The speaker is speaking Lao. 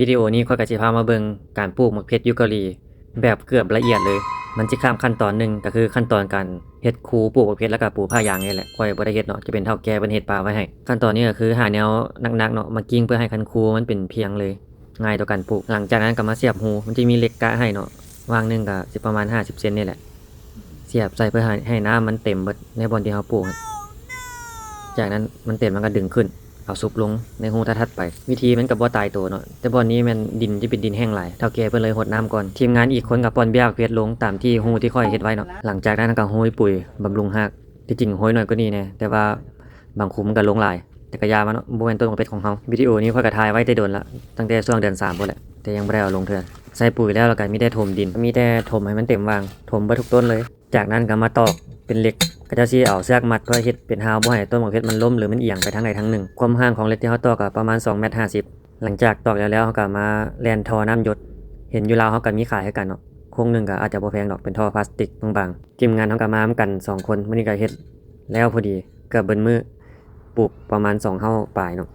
ວິດີໂອນີ້ຂ້ອຍກໍຊິພາມາເບິ່ງການປູກໝາກເຜັດຢູ່ເກົາຫຼີແບບເກືອບລະອຽດເລີຍ. ມັນຊິຂ້າມຂັ້ນຕອນໜຶ່ງ ກໍຄືຂັ້ນຕອນການເຮັດຄູປູກໝາກເຜັດ ແລ້ວກໍປູຜ້າຢາງນີ້ແຫຼະ. ຂ້ອຍບໍ່ໄດ້ເຮັດເນາະ, ຈະເປັນເຖົ້າແກ່ເພິ່ນເຮັດປະໄວ້ໃຫ້. ຂັ້ນຕອນນີ້ກໍຄືຫາແນວໜັກໆເນາະ ມາກິ້ງເພື່ອໃຫ້ຄັນຄູມັນເປັນພຽງເລີຍ, ງ່າຍຕໍ່ການປູກ. ຫຼັງຈາກນັ້ນກໍມາສຽບຮູ, ມັນຈະມີເຫຼັກກະໃຫ້ເນາະ, ຫວ່າງໜຶ່ງກໍຊິປະມານຫ້າສິບເຊັນນີ້ແຫຼະ. ສຽບໃສ່ເພື່ອໃຫ້ ໃຫ້ນ້ຳມັນເຕັມເບິດໃນບ່ອນທີ່ເຮົາປູກ. ຈາກນັ້ນມັນເຕັມ ມັນກໍດຶງຂຶ້ນ ເອົາຊຸບລົງໃນຮູຖັດໆໄປ. ວິທີມັນກໍບໍ່ຕາຍໂຕເນາະ, ແຕ່ບ່ອນນີ້ແມ່ນດິນຈະເປັນດິນແຫ້ງຫຼາຍ, ເຖົ້າແກ່ເພິ່ນເລີຍຫົດນ້ຳກ່ອນ. ທີມງານອີກຄົນກໍປ່ອນເບ້ຍໝາກເຜັດລົງຕາມທີ່ຮູທີ່ຂ້ອຍເຮັດໄວ້ເນາະ. ຫຼັງຈາກນັ້ນກໍໂຮຍປຸ໋ຍບຳລຸງຮາກ, ທີ່ຈິງໂຮຍໜ້ອຍກວ່ານີ້ແດ່ ແຕ່ວ່າບາງຄຸມມັນກໍລົງຫຼາຍ, ແຕ່ກໍຢ່າມັນເນາະ, ບໍ່ແມ່ນຕົ້ນໝາກເຜັດຂອງເຮົາ. ວິດີໂອນີ້ຂ້ອຍກໍຖ່າຍໄວ້ແຕ່ດົນລະ, ຕັ້ງແຕ່ຊ່ວງເດືອນສາມພຸ້ນແຫຼະ, ແຕ່ຍັງບໍ່ໄດ້ເອົາລົງເທື່ອ. ໃສ່ປຸ໋ຍແລ້ວ ແລ້ວກໍມີແຕ່ຖົມດິນ, ມີແຕ່ຖົມໃຫ້ມັນເຕັມຫວ່າງ, ຖົມເບິດທຸກຕົ້ນເລີຍ. ຈາກນັ້ນກໍມາຕອກເປັນເຫຼັກ, ເຂົາເຈົ້າຊິເອົາເຊືອກມັດເພື່ອເຮັດເປັນຮາວ ບໍ່ໃຫ້ຕົ້ນໝາກເຜັດມັນລົ້ມ ຫຼື ມັນອຽງໄປທາງໃດທາງໜຶ່ງ. ຄວາມຫ່າງຂອງເຫຼັກທີ່ເຮົາຕອກກໍປະມານສອງແມັດຫ້າສິບ. ຫຼັງຈາກຕອກແລ້ວໆ ເຮົາກໍມາແລ່ນທໍ່ນ້ຳຢົດ, ເຫັນຢູ່ລາວເຮົາກໍມີຂາຍຄືກັນເນາະ, ໂຄງໜຶ່ງກໍອາດຈະບໍ່ແພງດອກ, ເປັນທໍ່ພລາສຕິກບາງໆ. ທີມງານເຮົາກໍມານຳກັນສອງຄົນ, ມື້ນີ້ກໍເຮັດແລ້ວພໍດີ ເກືອບເບິດມື້, ປູກປະມານສອງເຮົ້າປາຍເນາະ.